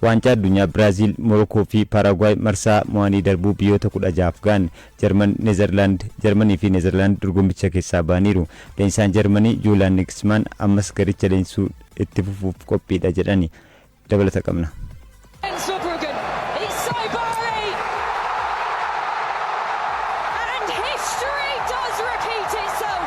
Waancaa Addunyaa Biraaziil, Morokoo fi Paaraaguwaay marsaa mo'anii darbuu biyyoota 16f ga'an. Jarman, Neezerlaand, Jarmanii fi Neezerlaand dorgommicha keessaa ba'aniiru. Leenjisaan Jarmanii Juulaan Nigsmaan ammas garicha leenjisuu itti fufuuf qophiidha jedhani. Dabalata qabna. Verbruggen, it's Saibari! And history does repeat itself.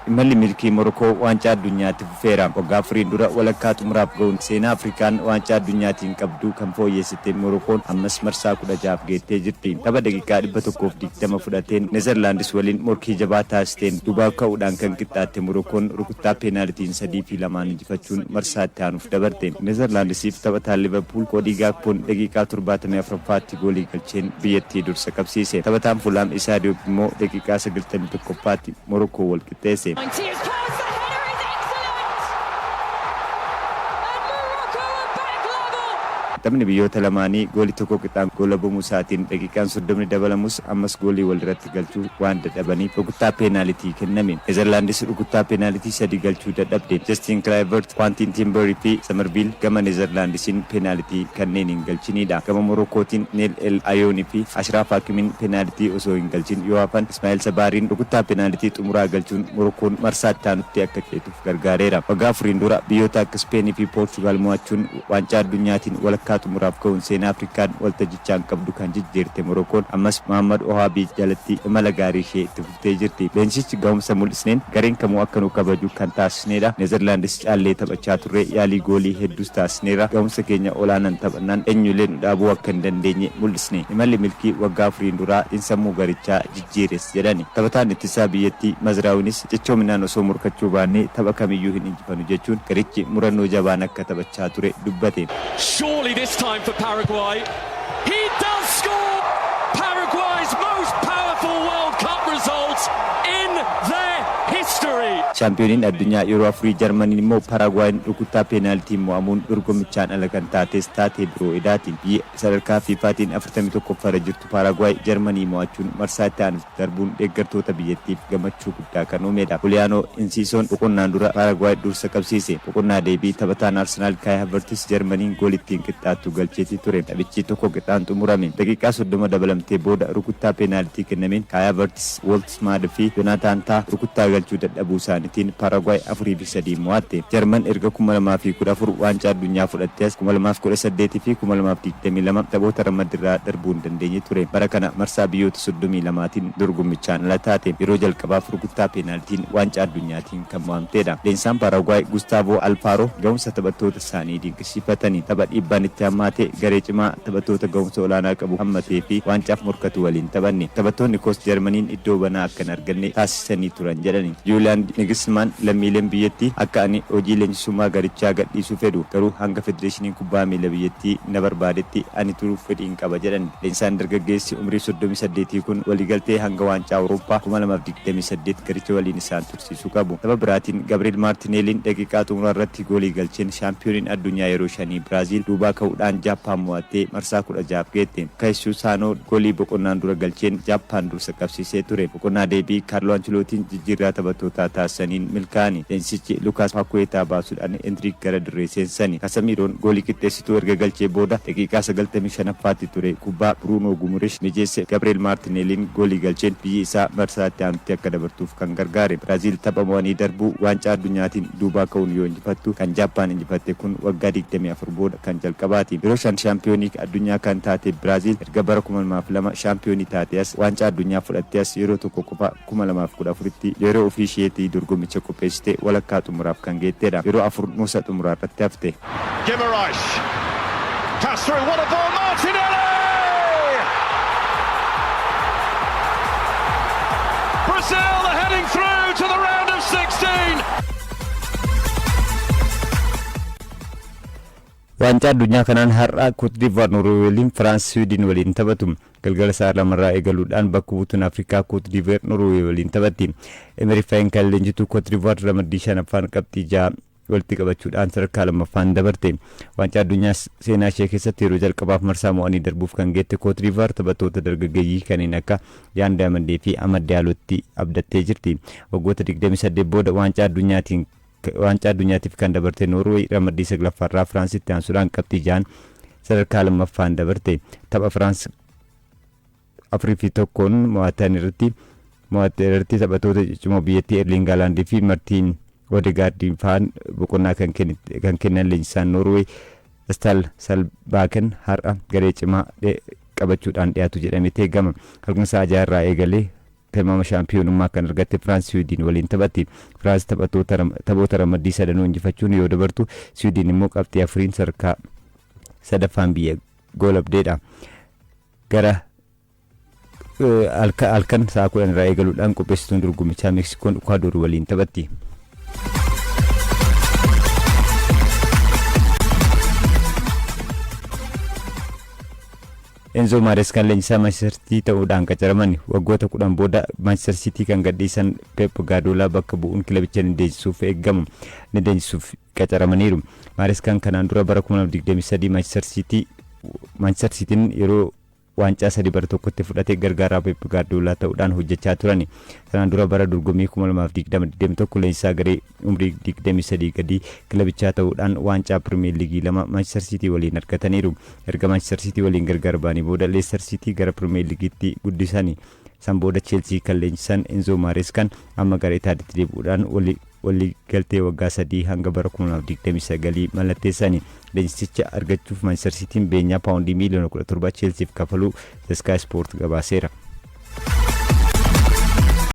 Imalli milkii Morokoo Waancaa Addunyaatti fufeera. Waggaa afuriin dura walakkaa xumuraaf ga'uun seenaa Afrikaan Waancaa Addunyaatiin qabdu kan fooyyessite Morokoon ammas marsaa 16f geettee jirti. Tapha daqiiqaa 120 fudhateen Nezerlaandis waliin morkii jabaa taasisteen duubaa ka'uudhaan kan qixxaatte Morokoon rukuttaa peenaalitiin 3 fi 2n injifachuun marsaa itti aanuuf dabarte. Nezerlaandisiif taphataan Liiverpuul Koodii Gaakpoon daqiiqaa 74ffaatti goolii galcheen biyyattii dursa qabsiise. Taphataan Fuulhaam Isaa Diyoop immoo daqiiqaa 91ffaatti Morokoo wal qixxeesse. Here's pass, the header is excellent! And Morocco are back level! Taphni biyyoota lamaanii goolii tokko qixaan goolabamuu isaatiin daqiiqaan 30 dabalamus ammas goolii walirratti galchuu waan dadhabaniif rukuttaa peenaalitii kenname. Nezerlaandis rukuttaa peenaalitii sadii galchuu dadhabde. Jastiin Kilaayivert, Kwaantiin Tiimbarii fi Samarviil gama Nezerlaandisiin peenaalitii kanneen hin galchinidha. Gama Morokootiin Neel El Ayoonii fi Ashraaf Hakimiin peenaalitii osoo hin galchin yoo hafan, Ismaa'eel Sabaariin rukuttaa peenaalitii xumuraa galchuun Morokoon marsaa itti aanutti akka ceetuuf gargaareera. Waggaa afuriin dura biyyoota akka Ispeenii fi Poorchugaal mo'achuun Waancaa Addunyaatiin walakkaa xumuraaf ga'uun seenaa Afrikaan waltajjichaan qabdu kan jijjiirte Morokoon ammas Mohaammad Ohaabii jalatti imala gaarii ishee itti fuftee jirti. Leenjisichi gahumsa mul'isneen gareen kamuu akka nu kabaju kan taasisneedha. Nezerlaandis caallee taphachaa turre, yaalii goolii hedduus taasisneerra. Gahumsa keenya olaanaan taphannaan eenyullee nu dhaabuu akka hin dandeenye mul'isne. Imalli milkii waggaa afuriin duraa xiinsammuu garichaa jijjiires jedhani. Taphataan ittisaa biyyattii Mazraawiinis cichoominaan osoo morkachuu baannee tapha kamiyyuu hin injifannu jechuun garichi murannoo jabaan akka taphachaa ture dubbate. Surely this time for Paraguay. He does score! Paraguay's most powerful World Cup result in their history. Shaampiyooniin addunyaa yeroo afurii Jarmaniin immoo Paaraaguwaayin rukuttaa peenaalitiin mo'amuun dorgommichaan ala kan taates taatee biroo edaati. Biyyi sadarkaa FIFAtiin 41ffaarra jirtu Paaraaguwaay Jarmanii mo'achuun marsaa itti aanutti darbuun deeggartoota biyyattiif gammachuu guddaa kan uumedha. Huliyaanoo Insiisoon boqonnaan dura Paaraaguwaay dursa qabsiise. Boqonnaa deebii taphataan Arsenaal Kaay Havertis Jarmaniin goolii ittiin qixxaattu galcheetii ture. Taphichi tokko qixaan xumurame. Daqiiqaa 30 dabalamtee booda rukuttaa peenaalitii kennameen Kaay Havertis, Woltmaad fi Jonaataan Taah rukuttaa galchuu dadhabuu isaaniitiin Paaraaguwaay 4 fi 3n mo'atte. Jarman erga 2014 Waancaa Addunyaa fudhattee as 2018 fi 2022 taphoota ramaddiirraa darbuu hin dandeenye ture. Bara kana marsaa biyyoota 32tiin dorgommichaan ala taate. Yeroo jalqabaaf rukuttaa peenaalitiin Waancaa Addunyaatiin kan mo'amteedha. Leensaan Paaraaguwaay Gustaavoo Alfaaroo gahumsa taphattoota isaanii dinqisiifatani. Tapha dhiibbaan itti hammaate, garee cimaa taphattoota gahumsa olaanaa qabu hammatee fi waancaaf morkatu waliin taphanne. Taphattoonni koos Jarmaniin iddoo banaa akka hin arganne taasisanii turan jedhani. Juuliyaan Nigismaan lammiileen biyyattii akka ani hojii leenjisummaa garichaa gadhiisu fedhu. Garuu hanga Federeeshiniin Kubbaa Miila biyyattii na barbaadetti ani turuuf fedhiin qaba jedhan. Leensaan dargaggeessi umrii 38 kun waliigaltee hanga Waancaa Awurooppaa 2028 garicha waliin isaan tursiisu qabu. Tapha biraatiin Gabriel Maartineeliin daqiiqaa xumuraa irratti goolii galcheen shaampiyooniin addunyaa yeroo shanii Biraaziil duubaa ka'uudhaan Jaappaan mo'attee marsaa 16f geette. Kaissuu Saanoo goolii boqonnaan dura galcheen Jaappaan dursa qabsiisee ture. Boqonnaa deebii Kaarloo Anchilootiin jijjiirraa taphattootaa taasisaniin milkaa'ani. Leenjisichi Lukaas Paakuweetaa baasuudhaan Endriik gara dirree seensisani. Kasamiiroon goolii qixxeessituu erga galchee booda daqiiqaa 95ffaatti ture kubbaa Bruunoo Gumuresh mijeesse Gabriel Maartineeliin goolii galcheen biyyi isaa marsaa itti aanutti akka dabartuuf kan gargaare. Biraaziil tapha mo'anii darbuu Waancaa Addunyaatiin duubaa ka'uun yoo injifattu kan Jaappaan injifatte kun waggaa 24 booda kan jalqabaati. Yeroo shan shaampiyoonii addunyaa kan taate Biraaziil erga bara 2002 shaampiyoonii taatee as Waancaa Addunyaa fudhattee as yeroo tokko qofa 2014tti yeroo ofii isheetii dorgommicha qopheessite walakkaa xumuraaf kan geettedha. Yeroo afur nuusa xumuraa irratti hafte. Guimaraes. Pass through. What a ball. Martinelli! Brazil are heading through to the round of 16. Waancaa Addunyaa kanaan har'a Kootdiivuwaar Noorweey waliin, Firaans Siwiidin waliin taphatu. Galgala sa'a lamarraa eegaluudhaan bakka buutuun Afrikaa Kootdiivuweer Noorweey waliin taphatti. Emery Fayin kan leenjitu Kootdiivuwaar ramaddii shanaffaan qabxii 6 walitti qabachuudhaan sadarkaa lammaffaan dabarte. Waancaa Addunyaa seenaa ishee keessatti yeroo jalqabaaf marsaa mo'anii darbuuf kan geette Kootdiivuwaar taphattoota dargaggeeyyii kanneen akka Yaan Daamandee fi Amad Diyaalootti abdattee jirti. Waggoota 28 booda Waancaa Addunyaatiin Waancaa addunyaatiif kan dabarte Noorweey ramaddii saglaffaarraa Firaansitti aansuudhaan qabxii 6n sadarkaa lammaffaan dabarte. Tapha Firaans 4-1n mo'atan irratti mo'atte irratti taphattoota ciccimoo biyyattii Erliing Haalaandii fi Martiin Odegaard fa'aan boqonnaa kan kennan leenjisaan Noorweey Staal Salbaaken har'a garee cimaa qabachuudhaan dhiyaatu jedhamee eegama. Halkan sa'a 6 irraa eegalee tilmaama shaampiyoonummaa kan argatte Firaans Siwiidin waliin taphatti. Firaans taphoota ramaddii sadanuu injifachuun yoo dabartu, Siwiidin immoo qabxii 4n sadarkaa sadaffaan biyya goolabdeedha. Gara halkan sa'a 10 irraa eegaluudhaan qopheessituun dorgommichaa Meksikoon Ikwaador waliin taphatti. Enzo Mareskaan leenjisaa Manchester City ta'uudhaan qacaraman. Waggoota 10 booda Manchester City kan gadhiisan Pep Guardiola bakka bu'uun kilabicha ni leenjisuuf eegamu. Ni leenjisuuf qacaramaniiru. Mareskaan kanaan dura bara 2023 Manchester City Manchester Cityn yeroo waancaa sadi bara tokkotti fudhate gargaaraa Pep Guardiola ta'uudhaan hojjechaa turani. Sanaan dura bara dorgommii 2020-21 leenjisaa garee umrii 23 gadi kilabichaa ta'uudhaan waancaa Pirimeer Liigii lama Manchester City waliin argataniiru. Erga Manchester City waliin gargar ba'anii booda Leicester City gara Pirimeer Liigiitti guddisani. San booda Chelsea kan leenjisan Enzo Mareskaan amma gara Itaaliitti deebi'uudhaan waliigaltee waggaa 3 hanga bara 2029 mallatteessani. Leenjisicha argachuuf Manchester Cityn beenyaa paawundii miiliyoona 17 Chelseaf kafaluu The Sky Sport gabaaseera.